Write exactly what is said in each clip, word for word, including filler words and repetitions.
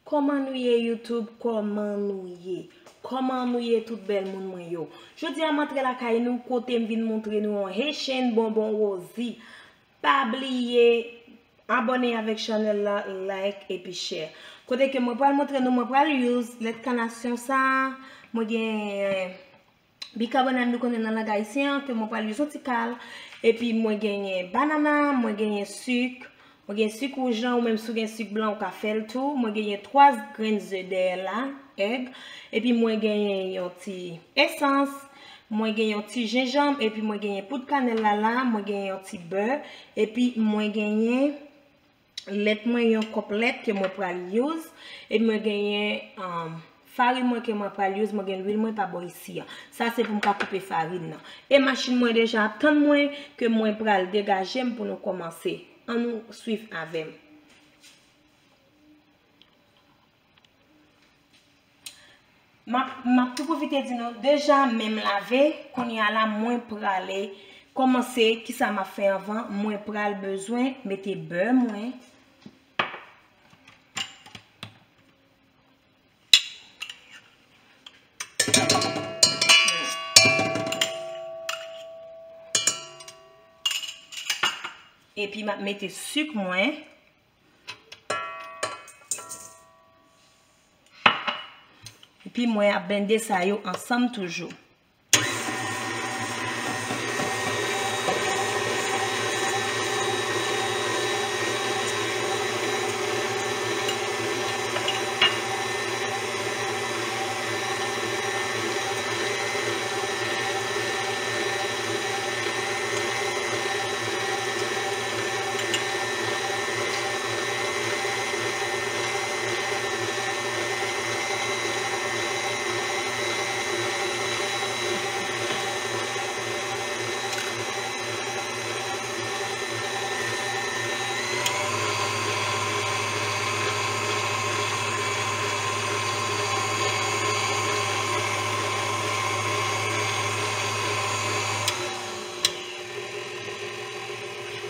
Kòman nou ye YouTube? Kòman nou ye? Kòman nou ye tout bèl moun mwen yo? Jodi a m antre lakay nou kote m vin montre nou yon Haitian bonbon Rosie. Pa bliye abòne avèk chanèl la, like epi share. Kote ke mwen pral montre nou, mwen pral use lèt kanasyon sa, mwen gen bikabonat nou konnen nan lang ayisyen an, ke mwen pral use yon ti kal. Epi mwen genyen banana, mwen genyen sik, mwen gen sik wouj lan, ou menm si w gen sik blan, ou ka fè l tou. Mwen genyen twa grenn ze dèyè la, èg. Epi mwen genyen yon ti esans, mwen gen yon ti jenjanm, epi mwen genyen poud kanèl la la, mwen genyen yon ti bè, epi mwen genyen lèt mwen, yon kòp lèt ke mwen pral use, e mwen genyen, um, farin mwen ke mwen pral use, mwen gen lwil mwen pa bò isi a. Sa se pou m ka koupe farin nan. E machin mwen deja ap tann mwen ke mwen pral degaje m pou nou kòmanse. Ann nou swiv avè m. M ap, m ap tou pwofite di nou, deja men m lave, kounye a la mwen prale kòmanse, kisa m ap fè anvan, mwen pral bezwen mete bè mwen. Epi m ap mete sik mwen. Epi mwen ap blende sa yo ansanm toujou.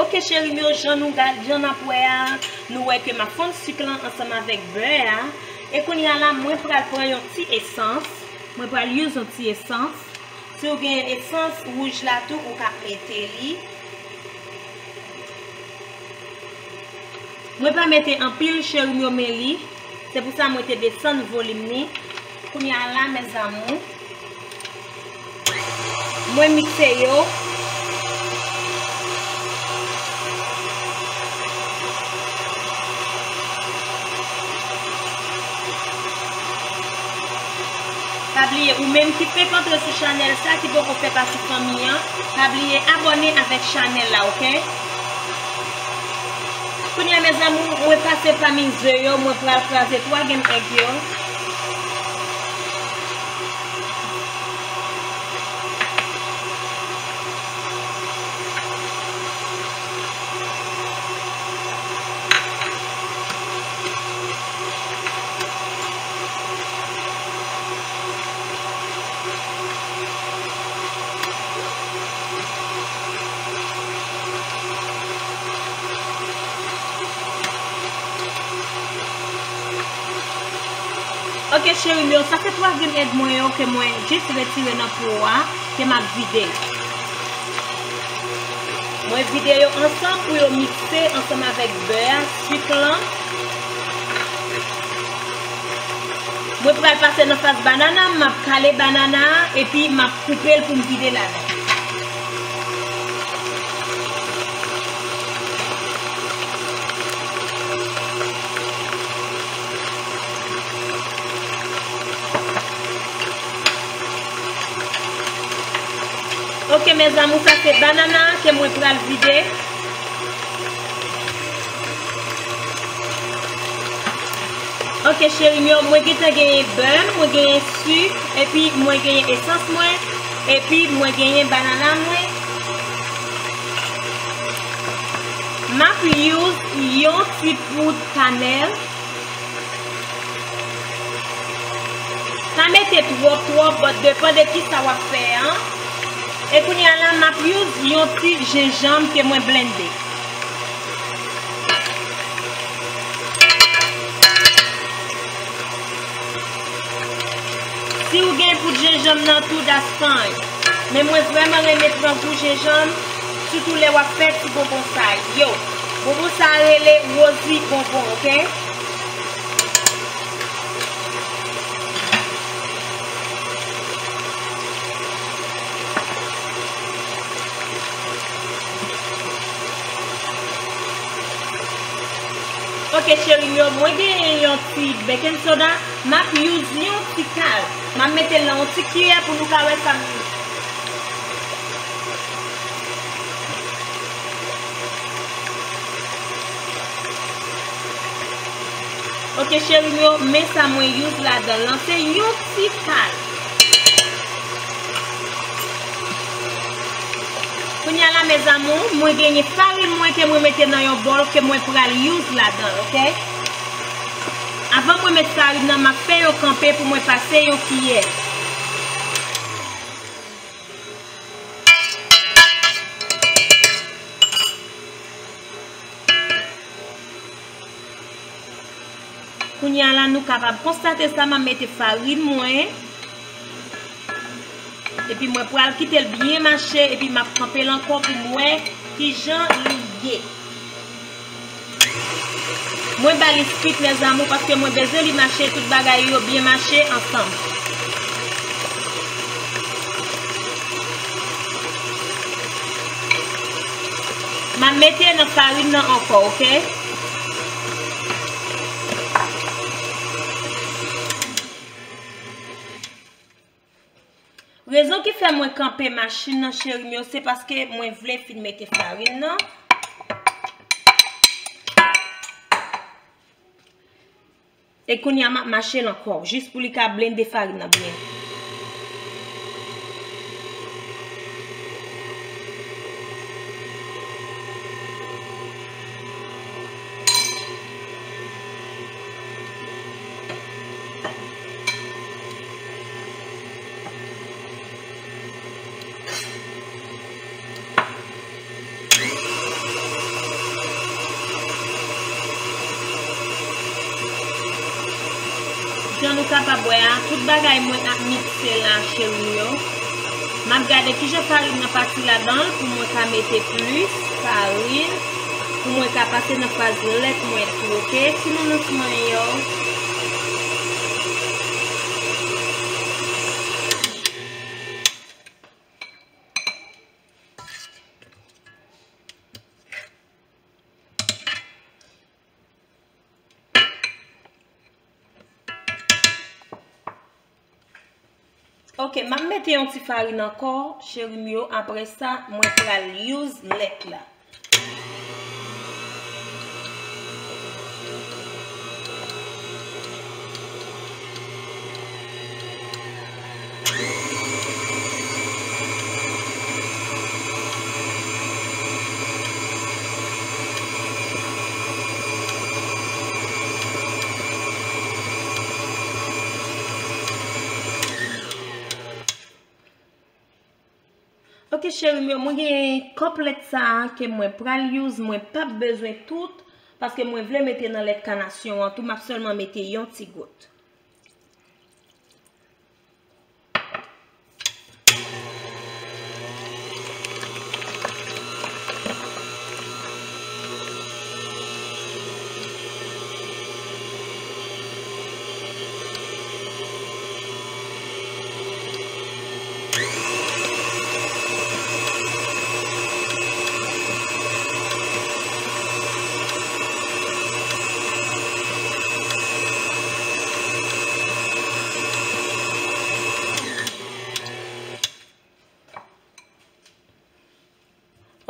Ok, cheri m yo, jan nou gad, jan n ap wè a, nou wè ke m ap fonn sik lan ansanm avèk bè a. E kounye a la, mwen pral pran yon ti esans. Mwen pral use yon ti esans. Si w gen esans wouj la tou, ou ka mete li. Mwen pa mete anpil, cheri m yo, men li. Se pou sa mwen te desann volim li. Kounye a la, mes amours, mwen mikse yo. Pa bliye, ou menm ki fenk antre sou chanèl sa, ki poko fè pati fanmi an, pa bliye abòne avèk chanèl la, ok? Kounye a, mes amours, mwen pase pami ze yo, mwen pral kraze twa grenn èg yo. Ok, cheri m yo, sa se twa grenn èg mwen yo ke mwen jis retire nan po a, ke m ap vide. Mwen vide yo ansanm pou yo mikse ansanm avèk bè a, sik lan. Mwen pral pase nan faz banana, m ap kale banana a, epi m ap koupe l pou m vide ladan. Ok, mes amours, sa se banana ke mwen pral vide. Ok, cheri m yo, mwen gentan genyen bè m, mwen genyen sik, epi mwen genyen esans mwen, epi mwen genyen banana mwen. M ap use yon ti poud kanèl. Pa mete twòp, twòp, but depann de kisa w ap fè an. E kounye a la, m ap use yon ti jenjanm ke mwen blende. Kout jenjanm nan tou, das pany. Men mwen vrèman renmen pran gou jenjanm, sitou lè w ap fè ti bonbon sa yo. Bonbon sa a rele Rosie bonbon, oke? Oke, cheri m yo, mwen genyen yon ti baking soda. M ap use yon ti kal. M ap mete l nan yon ti kiyè pou nou ka wè sa m use. Oke, cheri m yo, men sa mwen use ladan l lan, se yon ti kal. Kounye a la, mes amours, mwen genyen farin mwen ke mwen mete nan yon bòl ke mwen pral use ladan l, oke? Avan mwen met farin nan, m ap fè yon kanpe pou mwen pase yon kiyè. Kounye a la, nou kapab konstate sa, m ap mete farin mwen. Epi mwen pral kite l byen mache, epi m ap kanpe l ankò pou m wè kijan li ye. Mwen ba li speed, mes amours, paske mwen bezwen li mache, tout bagay yo byen mache ansanm. M ap mete nan farin nan ankò, oke? Rezon ki fè mwen kanpe machin nan, cheri m yo, se paske mwen vle fin mete farin nan. E kounye a, m ap mache l ankò, jis pou li ka blende farin nan byen. Jan nou kapab wè a, tout bagay mwen ap mikse la, cheri m yo. M ap gade kijan farin nan pati ladan l pou mwen ka mete plis farin, pou mwen ka pase nan faz lèt mwen tou, oke? Ti nounous mwen yo. Ok, m ap mete yon ti farin ankò, cheri m yo. Apre sa, mwen pral use lèt la. Ok, cheri m yo, mwen gen kòp lèt sa a ke mwen pral use, mwen p ap bezwen tout, paske mwen vle mete nan lèt kanasyon an tou, m ap sèlman mete yon ti gout.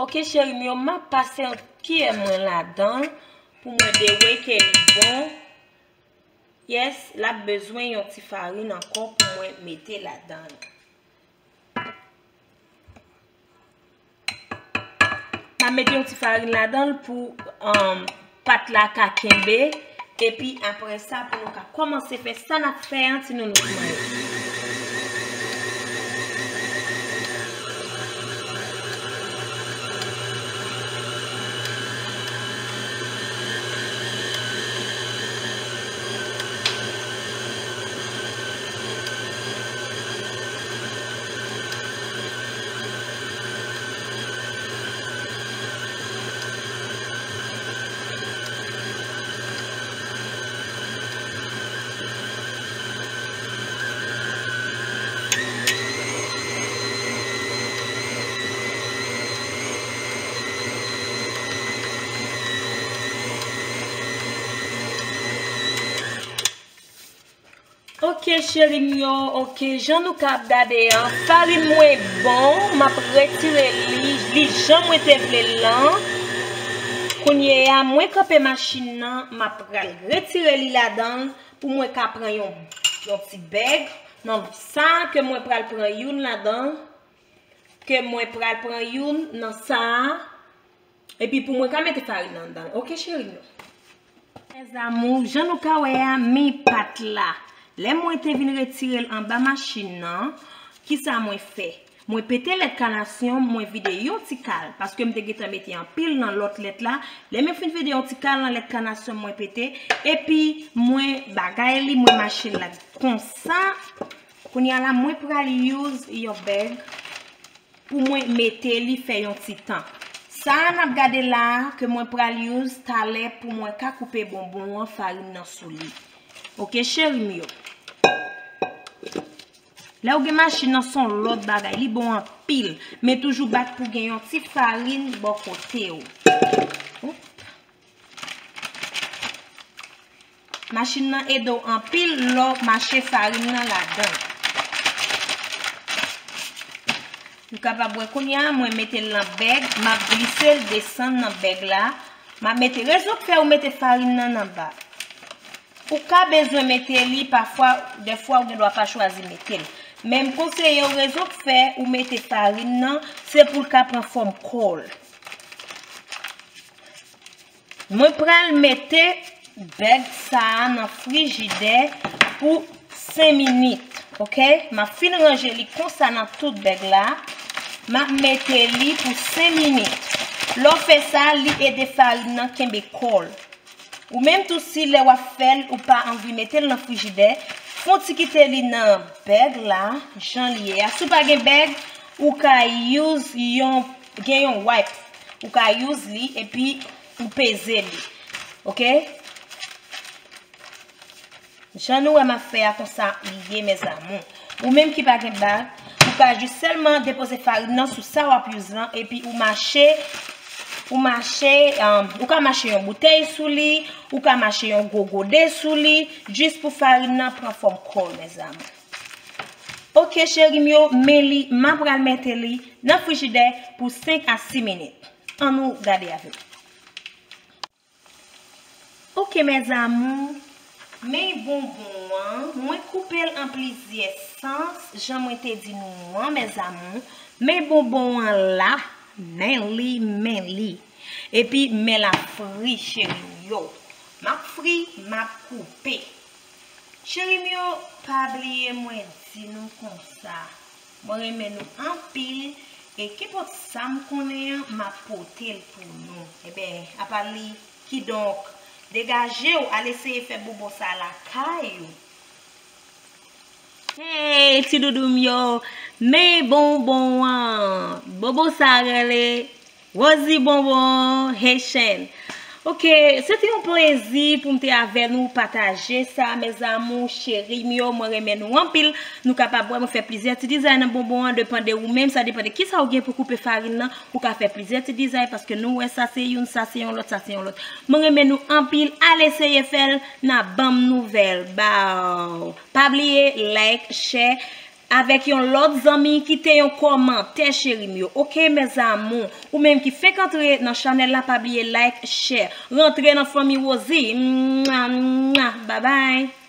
Ok, cheri m yo, m ap pase kiyè mwen ladan l pou mwen deweke li bon. Yes, l ap bezwen yon ti farin ankò pou mwen mete ladan l. M ap mete yon ti farin ladan l pou, um, pat la ka kenbe. Epi apre sa, pou nou ka kòmanse fè sa n ap fè an, ti nounouz mwen yo. Ok, cheri m yo, ok, jan nou ka ap gade an, farin mwen bon, m ap retire li, li jan mwen te vle l lan. Kounye a, mwen kanpe machin nan, m ap pral retire li ladan l pou mwen ka pran yon, yon ti bèg. Nan sa ke mwen pral pran youn ladan, ke mwen pral pran youn nan sa a. Epi pou mwen ka mete farin nan anndan l. Ok, cheri m yo. Mes amours, jan nou ka wè a, men pat la. Lè mwen te vin retire l anba machin nan, kisa mwen fè? Mwen pete lèt kanasyon, mwen vide yon ti kal, paske m te gentan mete anpil nan lòt lèt la. Lè mwen fin vide yon ti kal nan lèt kanasyon mwen pete, epi mwen bagay li, mwen mache l la konsa. Kounye a la, mwen pral use yon bèg pou mwen mete li fè yon ti tan. Sa a n ap gade la a, ke mwen pral use talè pou mwen ka koupe bonbon an farin nan sou li. Ok, cheri m yo. Lè w gen machin nan, se yon lòt bagay. Li bon anpil. Men toujou bat pou gen yon ti farin bò kote w. Oop. Machin nan ede w anpil lè w mache farin nan ladan. Nou kapab wè kounye a, mwen mete l nan bèg, m ap glise l desann nan bèg la. M ap mete, rezon k fè ou mete farin nan anba. Ou ka bezwen mete li pafwa, dèfwa ou gen dwa pa chwazi mete l. Men m konseye w, rezon k fè ou mete farin nan, se pou l ka pran fòm kò l. Mwen pral mete bèg sa a nan frijidè pou senk minit, ok? M ap fin ranje li konsa nan tout bèg la. M ap mete li pou senk minit. Lè w fè sa, li ede farin nan kenbe kò l. Ou menm tou, si lè w ap fè l, ou pa anvi mete l nan frijidè, fè w ti kite li nan bèg la, jan l ye a. Si w pa gen bèg, ou ka use yon, gen yon wipe. Ou ka use li, epi ou peze li. Ok? Jan nou wè m ap fè a, konsa li ye, mes amours. Ou menm ki pa gen bèg, ou ka jis sèlman depoze farin nan sou sa w ap use lan, epi ou mache, ou mache, um, ou ka mache yon boutèy sou li, ou ka mache yon gwo gode sou li, jis pou farin nan pran fòm kò l, mes amours. Ok, cheri m yo, men li, m ap pral mete li nan frijidè pou senk a sis minit. Ann nou gade avè m. Ok, mes amours, men bonbon an, mwen koupe l an plizyè sans, jan mwen te di nou an, mes amours, men bonbon an la, men li, men li. Epi men l ap fri, cheri m yo. M ap fri, m ap koupe. Cheri m yo, pa bliye mwen di nou konsa. Mwen renmen nou anpil, e kenpòt sa m konnen an, m ap pote l pou nou. Eben, apa li, kidonk, degaje w, al eseye fè bonbon sa lakay ou. Hey, ti doudou m yo, men bonbon an. Bonbon sa rele Rosie Bonbon Haitian. Ok, se te yon plezi pou m te avè nou pataje sa, mes amours, cheri m yo, mwen renmen nou anpil. Nou kapab wè mwen fè plizyè ti dizay nan bonbon an, depann de ou menm, sa depann de kisa ou gen pou koupe farin nan, ou ka fè plizyè ti dizay, paske nou wè sa se youn, sa se yon lòt, sa se yon lòt. Mwen renmen nou anpil, al eseye fè l, n a ban m nouvèl. Baw. Pa bliye like, share, avèk yon lòt zanmi, kite yon kòmantè, cheri m yo. Ok, mes amours. Ou menm ki fenk antre nan chanèl la, pa bliye like, share. Rantre nan fanmi Rosie. Mwa, mwa. Bye bye.